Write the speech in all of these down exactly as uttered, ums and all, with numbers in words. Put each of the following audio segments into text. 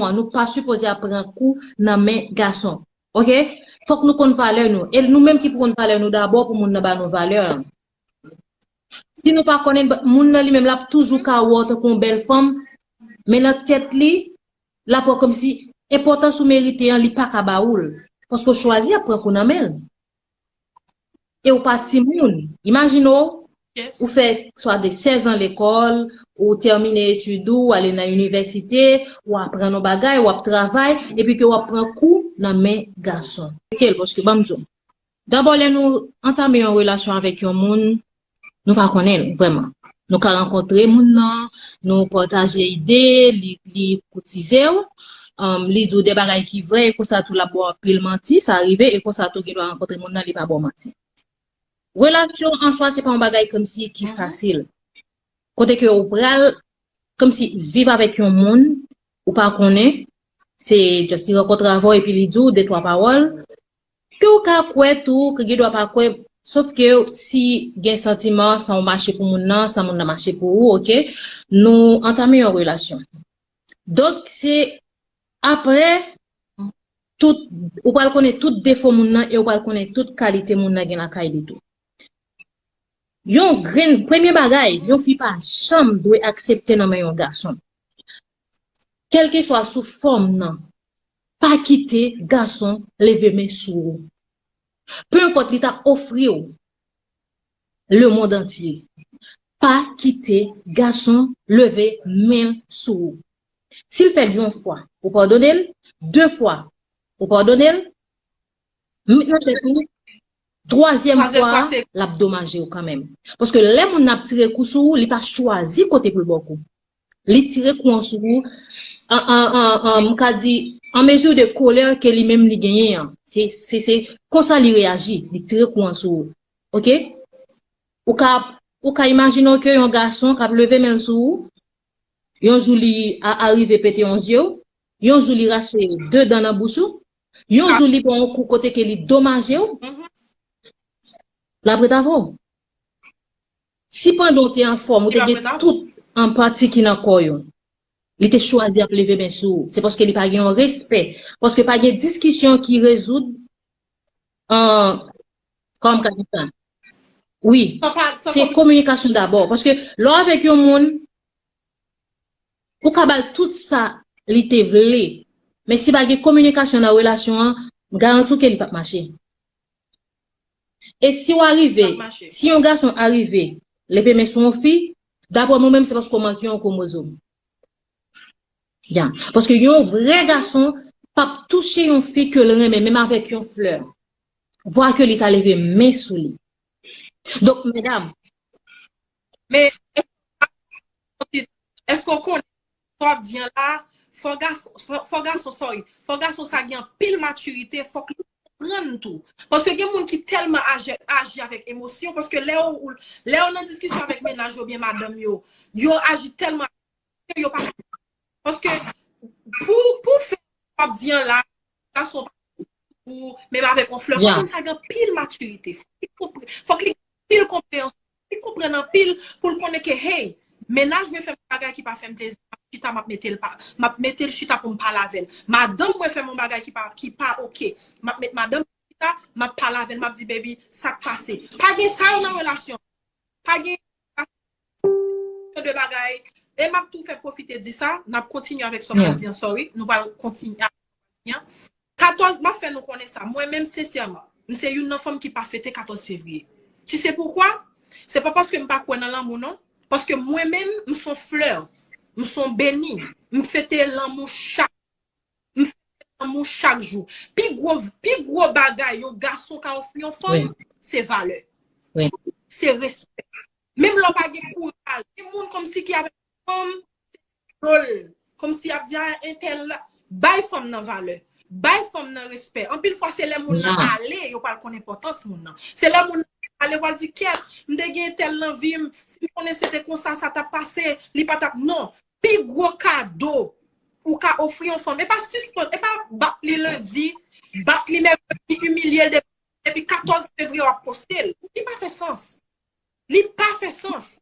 an, nou pa sipoze ap pran kou nan men gason. Oke? Fòk nou konn valè nou. E nou menm ki pou konn valè nou dabò pou moun nan ba nou valè an. Si nou pa konnen, moun nan li menm l ap toujou ka wè w tankou yon bèl fanm, men nan tèt li, l ap wè kòmsi enpòtans ou merite an, li pa ka ba ou l. Paske w chwazi ap pran kou nan men l. E w pa timoun. Imajine w, ou fè swa de sèz an lekòl, ou tèmine etid ou, ou ale nan inivèsite, ou aprann yon bagay, w ap travay, epi ke w ap pran kou nan men gason. Paske, ban m di w, dabò, lè nou antame yon relasyon avèk yon moun, nou pa konnen l vrèman. Nou ka rankontre moun nan, nou pataje ide, li, li koutize w, um, li di w de bagay ki vrè, e konsa tou l ap ba w anpil manti, sa rive, e konsa tou gen dwa rankontre moun nan, li pa ba w manti. Relasyon an swa, se pa yon bagay kòmsi ki fasil. Kote ke ou pral, kòmsi viv avèk yon moun, ou pa konnen, se just li rankontre avè w epi li di w de twa pawòl, ke ou ka kwè tou, ke gen dwa pa kwè, sof ke si gen santiman, san ou mache pou moun nan, san moun nan mache pou ou, oke? Nou antame yon relasyon. Donk, se apre, tout, ou pral konnen tout defo moun nan e ou pral konnen tout kalite moun nan gen lakay li tou. Yon grenn, premye bagay, yon fi pa janm dwe aksepte nan men yon gason. Kèlkeswa sou fòm nan, pa kite gason leve men sou ou. Pe enpòt li ta ofri w lemonn antye, pa kite gason leve men sou ou. Si l fè l yon fwa, ou padone l, de fwa, ou padone l, met nan tèt ou, twazyèm fwa, l ap domaje w kanmenm. Paske lè moun nan ap tire kou sou ou, li pa chwazi kote pou l ba w kou. Li tire kou an sou ou, an, an, an, an, m ka di, an mezi de kolè ke li menm li genyen an. Se, se, se konsa li reyaji, li tire kou an sou ou. Oke? Ou ka, ou ka imajine w ke yon gason k ap leve men l sou ou, yon jou li a, arive pete yon zye w, yon jou li rache de dan nan bouch ou, yon jou li ba w yon kou kote ke li domaje w, l ap ret avè w. Si pandan w te anfòm, ou te gen tout an pati ki nan kò yo, li te chwazi ap leve men sou ou, se paske li pa gen yon respè. Paske pa gen diskisyon ki rezoud an, kòman m ka di sa? Wi, se kominikasyon dabò. Paske lè w avèk yon moun, ou ka ba l tout sa li te vle. Men si pa gen kominikasyon nan relasyon an, m garanti w ke li p ap mache. E si w arive, si yon gason arive leve men sou yon fi, daprè mwen menm, se paske w manke yon kwomozòm. Ya. Paske yon vrè gason p ap touche yon fi ke l renmen, menm avèk yon flè. Vwa ke li ta leve men sou li. Donk, medam. Men, èske w konnen sa w ap di an la, fò gason, fò, fò gason, sorry, fò gason sa gen anpil matirite, fòk li konprann tou. Paske gen moun ki tèlman aji, aji avèk emosyon, paske lè yo, lè yo nan diskisyon avèk mennaj yo oubyen madanm yo, yo aji tèlman, yo pa, paske pou, pou fè sa w ap di an la, gason pa pou, menm avèk yon flè, fò moun sa gen anpil matirite. Fòk li konpre-, fòk li gen anpil konpreyansyon. Li konprann anpil pou l konnen ke, hey, mennaj mwen fè m yon bagay ki pa fè m plezi, m ap chita, m ap mete l pa, m ap mete l chita pou m pale avè l. Madanm mwen fè m yon bagay ki pa, ki pa oke, m ap met madanm chita, m ap pale avè l, m ap di, baby, sa k pase? Pa gen sa yo nan relasyon. Pa gen de bagay. E m ap tou fè pwofite di sa, n ap kontinye avèk sa w pral di an, sorry. Nou pral kontinye avèk sa w pral di an. Katòz, m ap fè nou konnen sa. Mwen menm, sensèman, m se youn nan fanm ki pa fete katòz fevriye. Tu sais pourquoi? Se pa paske m pa kwè nan lanmou, non. Paske mwen menm, m se yon flè. M se yon beni. M fete lanmou chak. M fete lanmou chak jou. Pi gwo, pi gwo bagay yon gason ka ofri yon fanm, se valè. Se respè. Menm lè w pa gen kouraj, gen moun kòmsi ki avèk fanm, dlo l. Kòmsi y ap di, a, entèl la. Bay fanm nan valè. Bay fanm nan respè. Anpil fwa, se lè moun nan ale, yo pral konn enpòtans moun nan. Se lè moun nan ale, yo pral di, kèt, m te gen entèl nan vi m, si m konnen se te konsa, sa t ap pase, li pa t ap, non. Pi gwo kado ou ka ofri yon fanm, e pa sispann, e pa bat li lendi, bat li mèkredi, imilye l de-, depi katòz fevriye w ap poste l. Li pa fè sans. Li pa fè sans.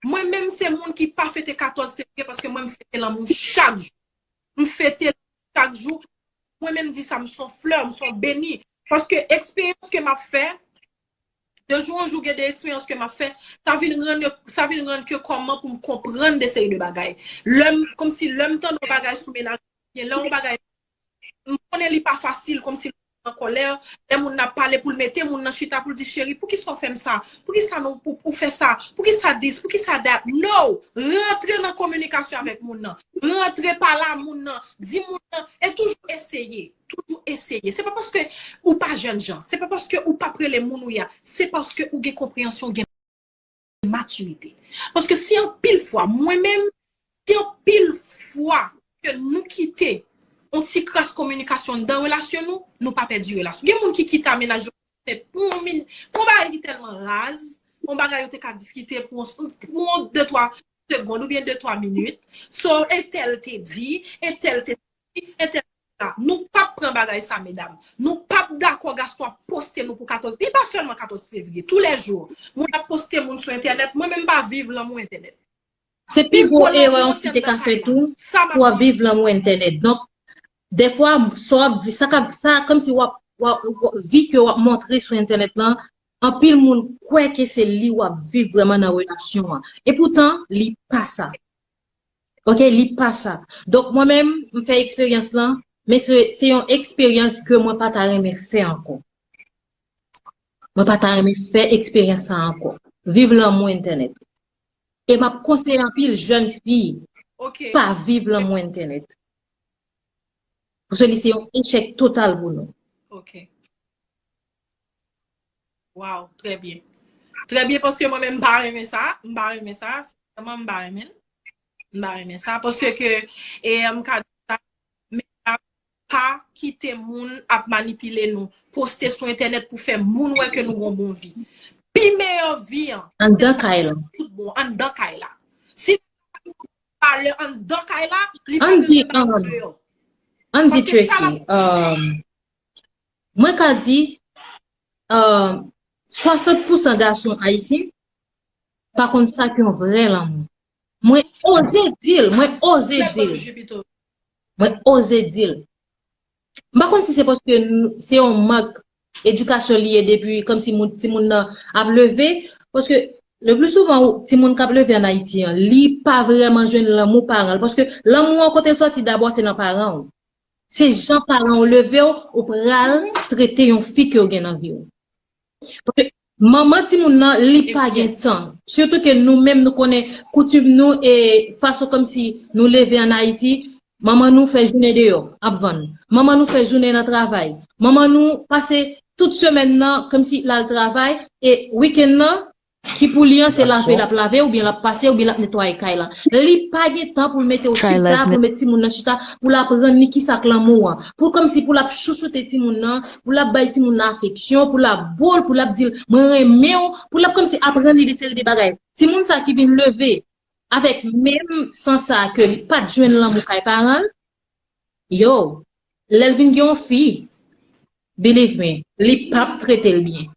Mwen menm se moun ki pa fete katòz fevriye paske mwen m fete lanmou chak jou. M fete m di sa, m se yon flè, m se yon beni. Paske eksperyans ke m ap fè, de jou an jou, gen de eksperyans ke m ap fè, sa vin rann, sa vin rann ke kòman pou m konprann de seri de bagay. Lè m, kòmsi lè m tande yon bagay sou mennaj, lè yon bagay, m konnen li pa fasil, kòmsi lè moun nan kòlè, lè moun nan ap pale pou l mete moun nan chita pou l di, cheri, poukisa w fè m sa? Poukisa nou, pou, pou fè sa? Poukisa this? Poukisa that? No! Rantre nan kominikasyon avèk moun nan. Rantre pale a moun nan. Di moun nan. E toujou eseye. Toujou eseye. Se pa paske ou pa jènjan. Se pa paske ou p ap rele moun ou ye a. Se paske ou gen konpreyansyon, ou gen matirite. Paske si anpil fwa, mwen menm, si anpil fwa ke nou kite yon ti kras kominikasyon nan relasyon nou, nou pa pèdi relasyon. Gen moun ki kite a mennaj yo pou yon min-, pou yon bagay ki tèlman raz, yon bagay yo te ka diskite pou yon, pou yon de, twa segonn oubyen de, twa minit. So, entèl te di, entèl te di, entèl te di la. Nou p ap pran bagay sa, medam. Nou p ap dakò gason ap poste nou pou katòz. Li pa sèlman katòz fevriye, toulèjou. Moun ap poste moun sou entènèt, mwen menm m pa viv lanmou entènèt. Se pi gwo erè yon fi te ka fè tou, pou w ap viv lanmou entènèt. Donk, dèfwa, sa w ap, sa k ap, sa, kòmsi w ap, w ap, w ap, vi ke w ap montre sou entènèt lan, anpil moun kwè ke se li w ap viv vrèman nan relasyon an. Epoutan, li pa sa. Ok, li pa sa. Donk, mwen menm, m fè eksperyans lan, men se, se yon eksperyans ke mwen pa ta renmen fè ankò. Mwen pa ta renmen fè eksperyans sa ankò. Viv lanmou entènèt. E m ap konseye anpil jèn fi, pa viv lanmou entènèt. Paske li se yon echèk total pou nou. Ok. Wow, trè byen. Trè byen, paske mwen menm m pa renmen sa, m pa renmen sa, sensèman m pa renmen l. M pa renmen sa, paske, e, m ka di sa, medam, pa kite moun ap manipile nou, poste sou entènèt pou fè moun wè ke nou gon bon vi. Pi meyè vi an, anndan kay la. Tout bon, anndan kay la. Si nou pa valè anndan kay la, li pa bezwen bay nou deyò. Ann di Tracy, um, mwen ka di, um, swasant pousan gason ayisyen pa konn sa k yon vrè lanmou. Mwen oze di l, mwen oze di l. Mwen oze di l. M pa konn si se paske se yon mank edikasyon li ye depi kòmsi moun, timoun nan ap leve. Paske le pli souvan, timoun k ap leve ann Ayiti an, li pa vrèman jwenn lanmou paran l. Paske lanmou an kote l sòti dabò se nan paran w. Se jan paran w leve w, ou pral trete yon fi ke w gen nan vi w. Paske manman timoun nan, li pa gen tan. Sitou ke nou menm nou konnen koutim nou e fason kòmsi nou leve ann Ayiti, manman nou fè jounen deyò, ap vann. Manman nou fè jounen nan travay. Manman nou pase tout semèn nan kòmsi l al travay e wikenn nan, ki pou li an, se lave l ap lave, oubyen l ap pase, oubyen l ap netwaye kay la. Li pa gen tan pou l mete w chita, pou l met timoun nan chita, pou l aprann li kisa k lanmou an. Pou kòmsi pou l ap chouchoute timoun nan, pou l ap bay timoun nan afeksyon, pou l ap bo l, pou l ap di l, mwen renmen w, pou l ap kòmsi aprann li de seri de bagay. Timoun sa ki vin leve avèk menm san sa ke li pa t jwenn lanmou kay paran l, yo, lè l vin gen yon fi, believe me, li p ap trete l byen.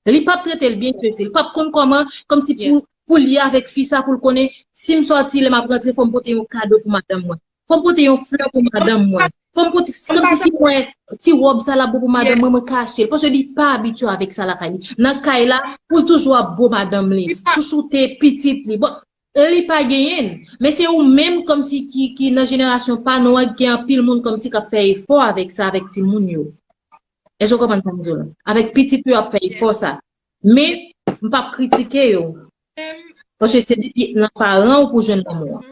Li p ap trete l byen, Tracy. Li p ap konn kòman, kòmsi pou, pou li avèk fi sa, pou l konnen, si m sòti, lè m ap rantre, fò m pote yon kado pou madanm mwen. Fò m pote yon flè pou madanm mwen. Fò m pote, kòmsi si m wè ti wòb sa l ap bon pou madanm mwen, mwen ka achte l. Paske li pa abitye avèk sa lakay li. Nan kay la, pou l toujou ap bo madanm li, chouchoute pitit li. Bon, li pa genyen l. Men se ou menm kòmsi ki, ki nan jenerasyon pa nou an, gen anpil moun kòmsi k ap fè efò avèk sa, avèk timoun yo. Èske w konprann sa m di w la? Avèk pitit yo ap fè efò sa. Men, m p ap kritike yo. Paske se depi nan paran w pou jwenn lanmou an.